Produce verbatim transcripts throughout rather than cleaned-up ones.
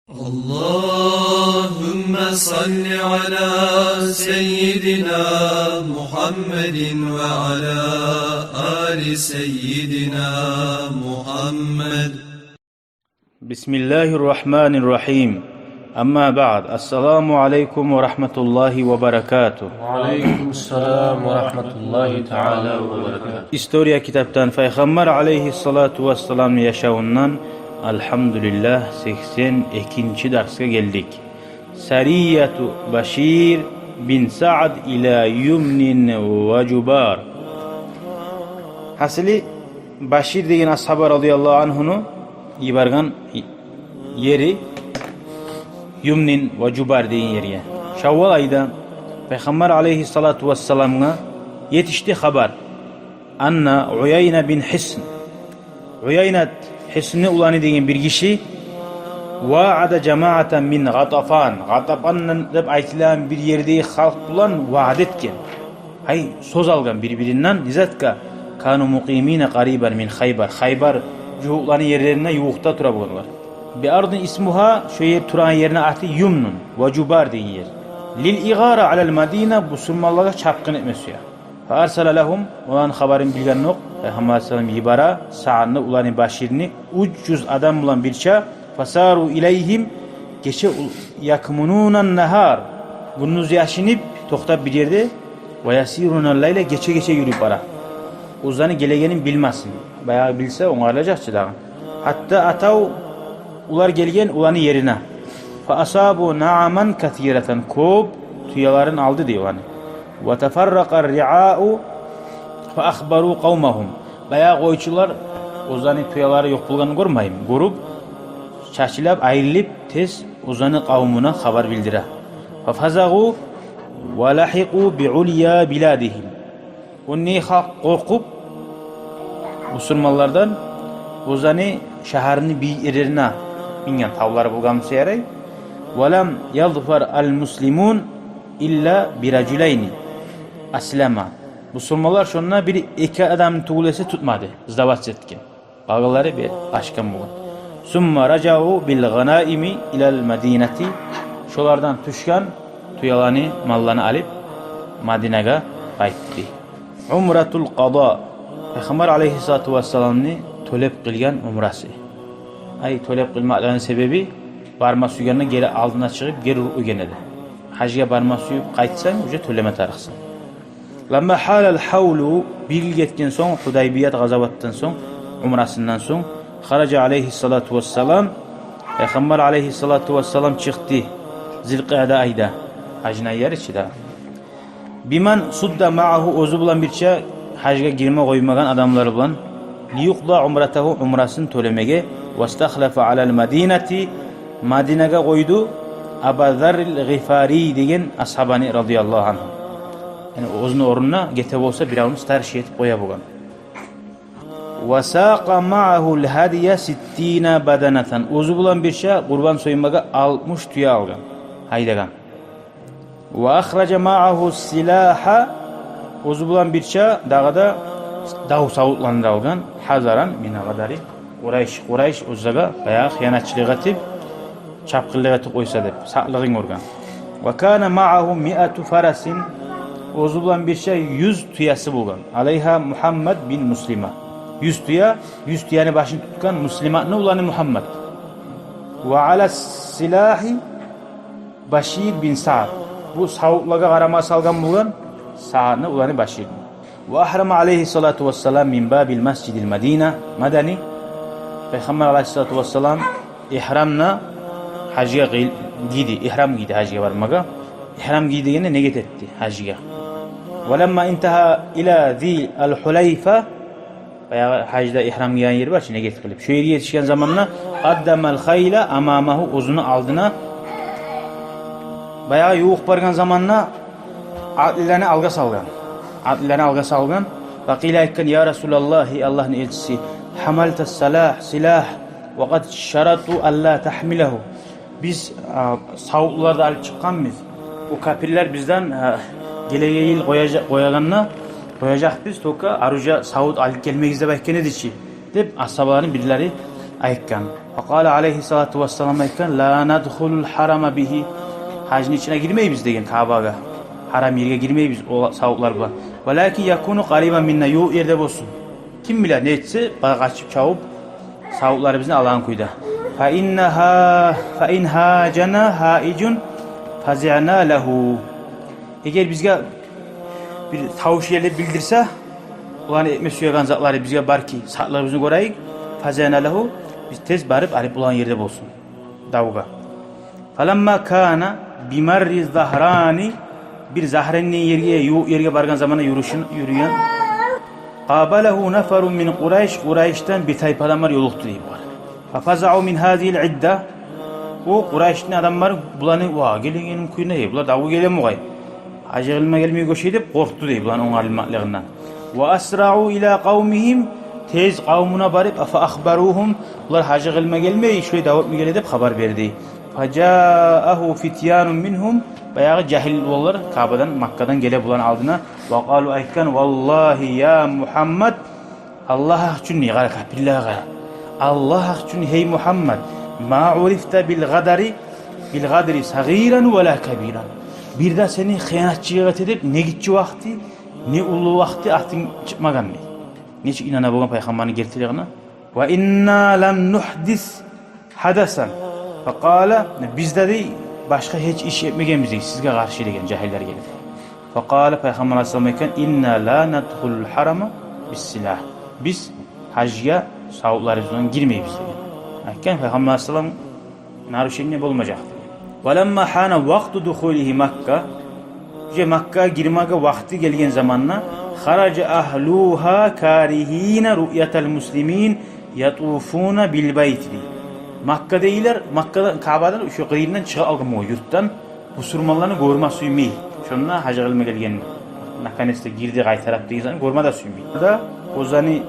اللهم صل على سيدنا محمد وعلى آل سيدنا محمد. بسم الله الرحمن الرحيم. أما بعد، السلام عليكم ورحمة الله وبركاته. وعليكم السلام ورحمة الله تعالى وبركاته. История китапдан Пайхаммар алейгьиссалату вассаламны яшавундан, алгьамдулиллагь, сексен экинчи дарсгъа гелдик. Сарияту Башир бин Саад ила Юмнин ва Жубар. Гьасили, Башир деген асгьаба радияллагьу ангьуну йиберген ери Юмнин ва Жубар деген ерге. Шаввал айда Пайхаммар алейгьиссалату вассаламгъа етишди хабар. Анна Уяйна бин Гьисн, Уяйнат Гьисни уланы деген бир гиши, ваъада жамаатан мин Гъатафан, Гъатафан деп айтылагъан бир ердеги халкъ булан ваъда этген. Ай, сёз алгъан бир-биринден, не затгъа, кану мукъимина къарибан мин Хайбар, Хайбар жугьутланы ерлерине ювукъда тура болгъанлар. Би ардин исмугьа, шо ер турагъан ерни аты Юмнун ва Жубар деген ер. Лил игъара алал Мадина, бусурманлагъа чапгъын этме сюе. Фа арсала лагьум, оланы хабарын билгендокъ, Пайхаммар алейгьиссалам йибере Саадны уланы Баширни уьч юз адам булан бирче, фасару илайгьим, гече ул-, якмунунан нагьар, гюндюз яшынып, токътап бир ерде, ва ясирунал лайла, гече-гече юрюп бара. Оьзлени гелегенин билмесин. Баягъы билсе, онгарылажакъ чы дагъы. Гьатта атав, олар гелген оланы ерине. Фа асабу наъаман касиратан, кёп тюелерин алды дей оланы. Ва тафарракъа риъау фа ахбару къавмагьум. Баягъы къойчулар, оьзлени тюелери ёкъ болгъанын гёрмейми, гёрюп, чачылып, айрылып, тез оьзлени къавмуна хабар билдире. Фа фазагъу ва лагьикъу би улия биладигьим. Онда халкъ къоркъуп, бусурманлардан, оьзлени шагьарны бийик ерлерине минген, тавлары болгъан буса ярай. Ва лам язфар ал муслимун илла би ражулайни аслама. Бусурманлар шонда бир-эки адамны тюгюл эсе тутмады, сдаваться этген. Къалгъанлары бир къачгъан болгъан. Сумма ражау бил гъанаими илал Мадинати. Шолардан тюшген тюелени, малланы алып, Мадинагъа къайтды. Умратул къада. Пайхаммар алейгьиссалату вассаламны тёлеп къылгъан умрасы. Ай, тёлеп къылмакълыгъыны себеби, барма сюйгенде гери алдына чыгъып, гери уруп къойгъан эди. Гьажгъа барма сюйюп къайтсанг, уже тёлеме тарыкъсан. Ламма гьалал гьавлу, бир йыл гетген сонг, Гьудайбият къазаватдан сонг, умрасындан сонг, хаража алейгьиссалату вассалам, Пайхаммар алейгьиссалату вассалам чыкъды Зилкъаъда айда, гьажны айлары чы да. Биман судда маъагьу, оьзю булан бирче гьажгъа гирме къоймагъан адамлар булан, лиюкъда умратагьу, умрасын тёлемеге, вастахлафа алал Мадинати, Мадинагъа къойду Аба Заррил Гъифари деген асгьабаны радияллагьу ангьу. Яни оьзюню орнуна гете болса биревню старший этип къоя болгъан. Ва сакъа маъагьул гьадия ситтина баданатан. Оьзю булан бирче къурбан соймагъа алтмыш тюе алгъан, гьайдагъан. Ва ахража маъагьу силагьа, оьзю булан бирче дагъы да дав савутланы да алгъан. Гьазаран мин гъадари Къурайш, Къурайш оьзлеге баягъы хыянатчылыкъ этип, чапгъынлыкъ этип къойса деп, сакълыгъын гёрген. Ва кана маъагьу миату фарасин, оьзю булан бирче юз тюеси болгъан. Алайгьа Мугьаммад бин Муслима. Юз тюе, юз тюени башын тутгъан Муслиматны уланы Мугьаммад. Ва ала силагьи Башир бин Саад. Бу савутлагъа къарама салгъан болгъан Саадны уланы Баширни. Ва агьрама алайгьиссалату вассалам мин бабил масжидил Мадина, Мадани. Пайхаммар алайгьиссалату вассалам игьрамны, гьажгъа гий-, гийди, игьрам гийди гьажгъа бармагъа. Игьрам гийди дегенде, негет этди гьажгъа. Ва ламма интагьа ила Зил Гьулайфа, баягъы гьажда игьрам гийген ер бар чы, негет къылып. Шо ерге етишген заманда, къаддамал хайла амамагьу, оьзюню алдына. Баягъы ювукъ баргъан заманда атлыланы алгъа салгъан. Атлыланы алгъа салгъан. Ва къила, айтгъан: «Я Расулаллагь, Аллагьны элчиси, гьамалта силагь, силагь, ва къад шарату алла тагьмилагьу». Биз, а, савутланы да алып чыкъгъанбыз. О капирлер бизден, а, гелеген йыл къояжа-, къоягъанда, къояжакъбыз, только оружие, савут алып гелмегиз деп айтгъан эди чи, деп асгьабаланы бирлери айтгъан. Факъала алайгьи ссалату вассалам, айтгъан: «Ла надхулул гьарама бигьи». Гьажны ичине гирмейбиз деген, Каабагъа. Гьарам ерге гирмейбиз о савутлар булан. «Валакин якуну къарибан минна», ювукъ ерде болсун. Ким биле, не этсе, къачып, чавуп, савутларыбызны алагъан кюйде. «Фа инна гьа-, фа ин гьажана гьаижун фазиъна лагьу». Эгер бизге бир тавуш гелип билдирсе, оланы этме сюеген затлары бизге бар ки, сакълыгъыбызны гёрейик, фазиъна лагьу, биз тез барып, алып болагъан ерде болсун. Давгъа. «Фаламма кана бимарри Загьрани», бир Загьран деген ерге, ювукъ ерге баргъан заманда юрюшюн, юрюген. «Къабалагьу нафарун мин Къурайш», Къурайшдан бир тайпа адамлар ёлукъду дей бугъар. «Фафазаъу мин гьазигьил идда». О Къурайшны адамлары буланы, ва, гелеген кюйде, булар давгъа геле бугъай. Гьажы къылма гелмеге гёче деп къоркъду дей буланы онгарылмакълыгъындан. «Ва асраъу ила къавмигьим», тез къавмуна барып, «фа ахбаругьум», булар гьажы къылма гелмей, шулай дав этме геле деп хабар берди. «Фажаагьу фитянун мингьум», баягъы жагьил уланлар Каабадан, Маккадан геле буланы алдына. «Ва къалу», айтгъан: «Валлагьи, я Мугьаммад, Аллагь гьакъ учун, къара, капирлеге къара. Аллагь гьакъ учун, гьей Мугьаммад, ма урифта бил гъадари, бил гъадри сагъиран ва ла кабиран». Бир де сени хыянатчылыкъ эте деп не гиччи вакъти, не уллу вакъти атынг чыкъмагъан дей. Нечик инана болгъан Пайхаммарны гертилигине. «Ва инна лам нугьдис гьадасан». Факъала, биз де дей, башгъа гьеч иш этмегенбиз дей, сизге къаршы деген жагьиллер гелип. Факъала, Пайхаммар алайгьиссалам айтгъан: «Инна ла надхулул гьарама бис силагь». Биз гьажгъа савутларыбыз булан гирмейбиз деген. Айтгъан Пайхаммар алайгьиссалам, нарушение болмажакъ деген. «Ва ламма гьана вакъту духулигьи Макка», уже Маккагъа гирмеге вакъти гелген заманда, «хаража агьлугьа каригьина руъятал муслимин ятуфуна бил байти», дей. Маккадагъылар, Маккадан, Каабадан, шо къырыйындан чыгъып алгъан о юртдан, бусурманланы гёрме сюймей. Шонда гьажы къылма гелген, наконец-то гирди къайтарып деген затны гёрме де сюймей. Да оьзлени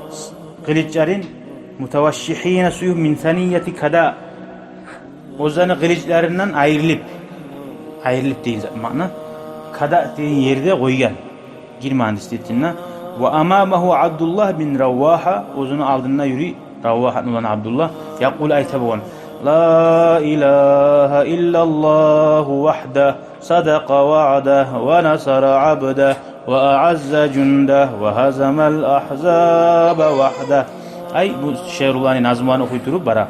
къылычларын, «мутавашшигьина сюйюф мин санияти када», оьзлени къылычларындан айрылып, айрылып деген зат маъна, када деген ерде къойгъан. Гирмагъан, действительно. «Ва амамагьу Абдуллагь бин Равагьа», оьзюню алдында юрюй Равагьаны уланы Абдуллагь. «Якъулу», айта болгъан: «Ла илагьа иллаллагьу вагьдагь, садакъа ваъдагь, ва насара абдагь, ва аъазза жундагь, ва гьазамал агьзаба вагьдагь». Ай, бу шиъруланы, назмуланы охуй туруп бара.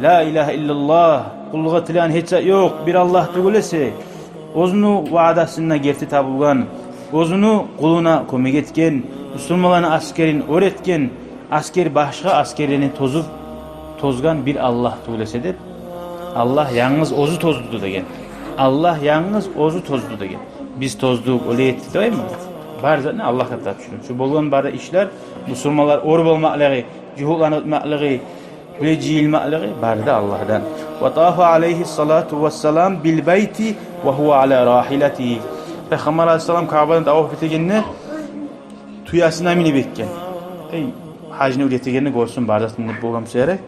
«Ла илагьа иллаллагь, къуллукъ этилеген гьеч зат ёкъ бир Аллагь тюгюл эсе, оьзюню ваъдасына герти табулгъан, оьзюню къулуна кёмек этген, бусурманланы аскерин оьр этген, аскер башгъа аскерлени тозуп, тозгъан бир Аллагь тюгюл эсе», — деп. «Аллагь янгыз оьзю тозду», — деген. «Аллагь янгыз оьзю тозду», — деген. «Биз тоздукъ, олай этди», — демейми? Бар затны Аллагьгъа тапшуруп. Шу болгъан бары ишлер, бусурманлар оьр болмакълыгъы, жугьутланы оьтмеклиги, булай жыйылмакълыгъы бары да Аллагьдан. «Ва тафа алайгьи ссалату вассалам бил байти ва гьува ала рагьилатигьи». Пайхаммар алайгьиссалам Каабадан таваф этегенде тюесине минип этген. Эй, гьажны уьйретегенни гёрсюн, бары да тынып болгъан бу сери.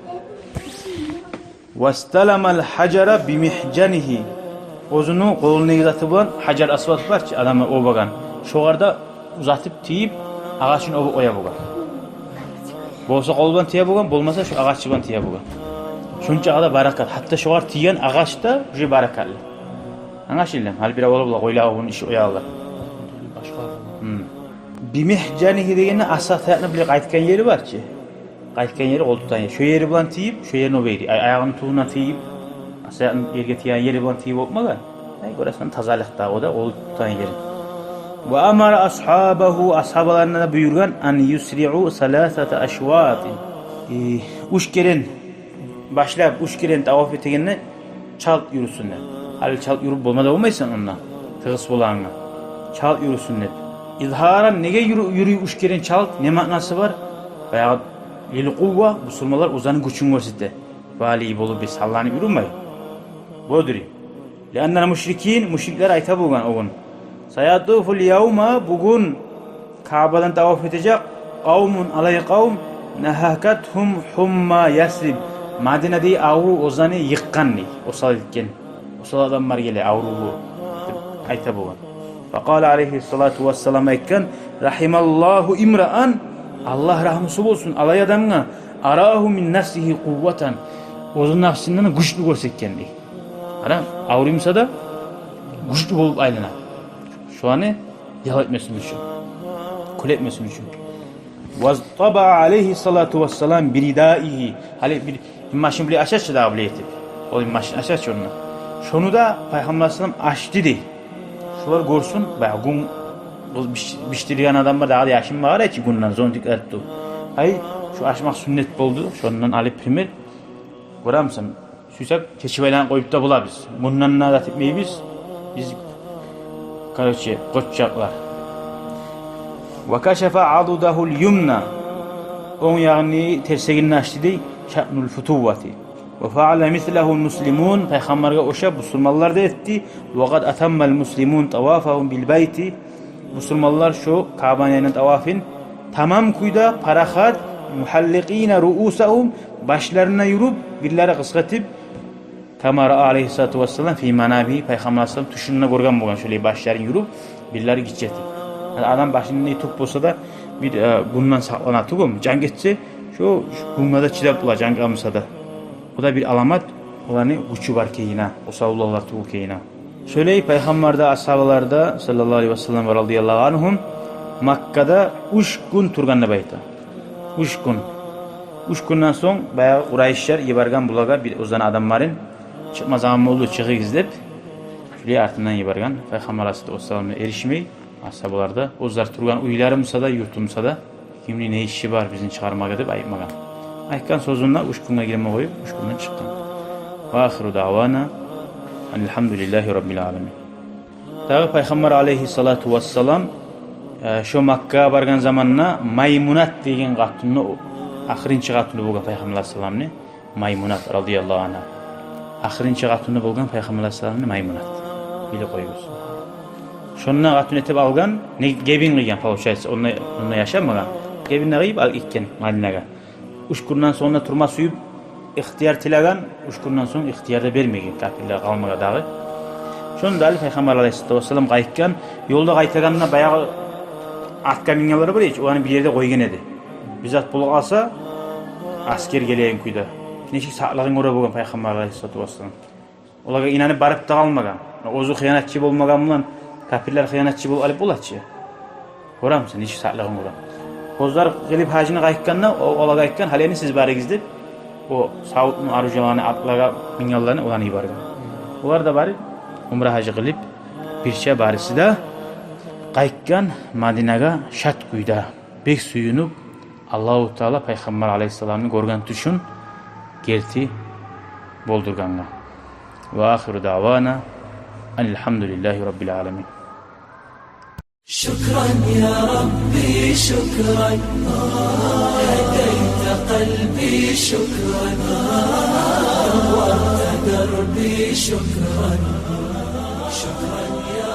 «Васталамал гьажара бимигьжанигьи». Оьзюню къолундагъы заты булан, гьажар асвад бар чы, адамлар обагъан. Шогъар да узатып тийип, агъачын обуп къоя болгъан. Болса къол булан тие болгъан, болмаса шо агъач булан тие болгъан. Шончакъы да баракат. Гьатта шогъар тийген агъач да уже баракатлы. Англашылдымы? Гьали бир авал бола, ойлап, ону иши оялар. Башгъа. Гьм. «Бимигьжанигьи» дегенде, асгьа таякъны булай къайтгъан ери бар чы. Къайтгъан ери, къол тутгъан ери. Шо ери булан тийип, шо ерин обуп эди. Ай, аягъыны тюбюне тийип, асгьа таякъны ерге тийген ери булан тийип болмагъан. Ай, гёресен, тазалыкъ да о да, къол тутгъан ери. «Ва амара асгьабагьу», асгьабаларына да буюргъан, «ан юсриъу саласата ашватин». Э, уьч керен, башлап уьч керен таваф этегенде чалт юрюсюн деп. Гьали чалт юрюп болма да болмайсан онда, тыгъыс болагъангъа. Чалт юрюсюн деп. «Изгьаран», неге юрю-, юрюй уьч керен чалт, не маънасы бар? Баягъы, «лил къувва», бусурманлар оьзлени гючюн гёрсете. Балигь болуп, бир салланып юрюмей. Бодри. «Лианнал мушрикин», мушриклер айта болгъан о гюн: «Саятуфул явма», бугюн Каабадан таваф этежек, «къавмун», алай къавум, «нагьакатгьум гьумма Ясриб», Мадинадагъы аврув оьзлени йыкъгъан дей, осал этген. Осал адамлар геле, аврувлу, деп айта болгъан. Факъала алайгьи ссалату вассалам, айтгъан: «Рагьималлагьу имраан», Аллагь рагьмусу болсун алай адамгъа, «арагьу мин нафсигьи къувватан», оьзюню напсындан гючлю гёрсетген дей. Адам авруй буса да, гючлю болуп айлана. Шоланы ял этмесин учун, кюл этмесин учун. Вазтаба алейгьи салату вассалам биридаигьи. Гьали бир иммашин булай ача чы дагъы булай этип. Ол иммашин ача чы онда. Шону да Пайхаммар салам ачды дей. Шолар гёрсюн, баягъы гюн къыз биш-, бишдирген адам бар, дагъы да яшынмагъар эчи гюнден, зонтик этди. Ай, шо ачмакъ сюннет болду, шондан алып пример. Гёремисен, сюйсек, чечип айланып къоюп да болабыз. Мундан да зат этмейбиз биз, короче, къоччакълар. Ва кашафа адудагьул юмна. Онг ягъыны терсегин ачды дей, шатнул футуввати. Ва фаала мислагьул муслимун, Пайхаммаргъа ошап бусурманлар да этди. Ва къад атаммал муслимун тавафагьум бил байти. Бусурманлар шо Каабаны янын тавафын тамам кюйде, парахат, мухалликъина руусагьум, башларына юрюп, бирлери къысгъа этип, кама раа алейгьиссалату вассалам фи манамигьи, Пайхаммар салам тюшюнде гёрген болгъан шолай башларын юрюп, бирлери гиччи этип. Адам башын не тюк болса да, бир, э, гюнден сакълана тюгюлмю, жан гетсе, шо, шо гюнге де чыдап бола, жан къалмаса да. Бу да бир аламат, оланы гючю бар экенине, осал уланлар тюгюл экенине. Шолай Пайхаммар да, асгьабалар да, саллаллагьу алейгьи ва саллам ва радияллагьу ангьум, Маккада уьч гюн тургъан деп айта. Уьч гюн. Уьч гюнден сонг баягъы къурайшлар йиберген булагъа бир оьзлени адамларын, чыкъма заман болду, чыгъыгъыз деп. Шолай артындан йиберген. Пайхаммар алейгьиссалату вассаламгъа эришмей, асгьабалар да, оьзлер тургъан уьйлери буса да, юрту буса да, кимни не иши бар бизин чыгъармагъа деп айтмагъан. Айтгъан сёзюн де уьч гюнге гирме къоюп, уьч гюнден чыкъгъан. Ва ахиру даъвана анил гьамдулиллагьи раббил аламин. Дагъы Пайхаммар алейгьиссалату вассалам, э, шо Маккагъа баргъан заманда Маймунат деген къатынны, о, ахырынчы къатыны болгъан Пайхаммар алейгьиссаламны, Маймунат радияллагьу ангьа. Ахырынчы къатыны болгъан Пайхаммар алейгьиссаламны Маймунат. Билип къоюгъуз. Шонда къатын этип алгъан, не, гебин къылгъан, получается, онда, онда яшамагъан. Гебин де къыйып алып гетген Мадинагъа. Уьч гюнден сонг да турма сююп, ихтияр тилеген, уьч гюнден сонг ихтияр да бермеген капирлер къалмагъа дагъы. Шонда гьали Пайхаммар алейгьиссалату вассалам къайтгъан, ёлда къайтагъанда баягъы атгъа мингенлер бар эди, оланы бир ерде къойгъан эди. Бир зат болуп къалса, аскер гелеген кюйде, нечик сакълыгъын гёре болгъан Пайхаммар алейгьиссалату вассалам. Олагъа инанып барып да къалмагъан. Оьзю хыянатчы болмагъан булан, капирлер хыянатчы болуп алып бола чы. Гёремисен, нечик сакълыгъын гёре. Оьзлер къылып гьажны къайтгъанда, о, олагъа айтгъан, гьали энни сиз барыгъыз деп, о савутну, оружиелени, атлагъа мингенлени, оланы йиберген. Олар да барып, умра гьажны къылып, бирче барысы да къайтгъан Мадинагъа шат кюйде, бек сююнюп, Аллагьу Таала Пайхаммар алейгьиссаламны гёрген тюшюн герти болдургъангъа. Ва ахиру даъвана анил гьамдулиллагьи раббил аламин. شكرا يا ربي، شكرا. هديت قلبي، شكرا. نورت دربي، شكرا. شكرا يا